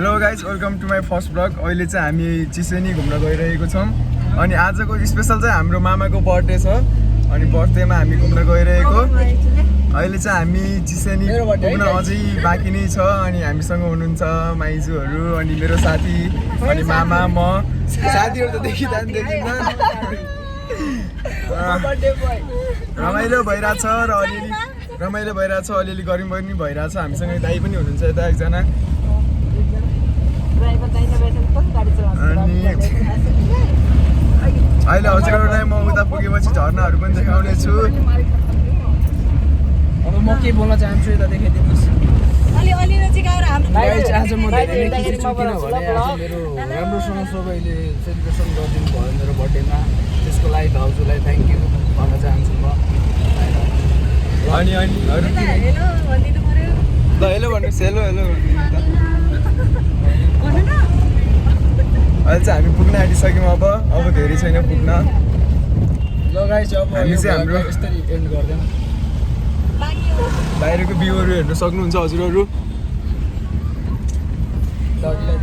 Hello guys, welcome to my first blog. अहिले चाहिँ हामी चिसेनी घुम्न गइरहेको छौँ अनि आजको स्पेसल चाहिँ हाम्रो मामाको बर्थडे छ अनि बर्थडेमा हामी घुम्न गइरहेको। अहिले चाहिँ हामी चिसेनी घुम्न अझै बाँकी नै छ अनि हामीसँग हुनुहुन्छ माइजूहरू अनि मेरो साथी अनि मामा म। साथीहरू त देखिँदैन रमाइलो भइरहेछ र अलिअलि गरौँ पनि भइरहेछ। हामीसँग दाइ पनि हुनुहुन्छ यता एकजना। अनि अहिले हजुरहरूलाई म उता पुगेपछि झर्नाहरू पनि देखाउने छु। अब म के बोल्न चाहन्छु यता देखाइदिनुहोस्। आज म धेरै नै खुसी छु किनभने आज मेरो राम्रोसँग सबैले सेलिब्रेसन गरिदिनु भयो मेरो बर्थडेमा। त्यसको लागि भाउजूलाई थ्याङ्क यू भन्न चाहन्छु म। अनि हेलो भन्नुहोस्। हेलो अहिले चाहिँ हामी पुग्न आँटिसक्यौँ। अब धेरै छैन पुग्न। ल गाइस, अब हामी चाहिँ हाम्रो यस्तै एन्ड गर्दैन। बाहिरको भ्यूहरू हेर्न सक्नुहुन्छ हजुरहरू। दाजुलाई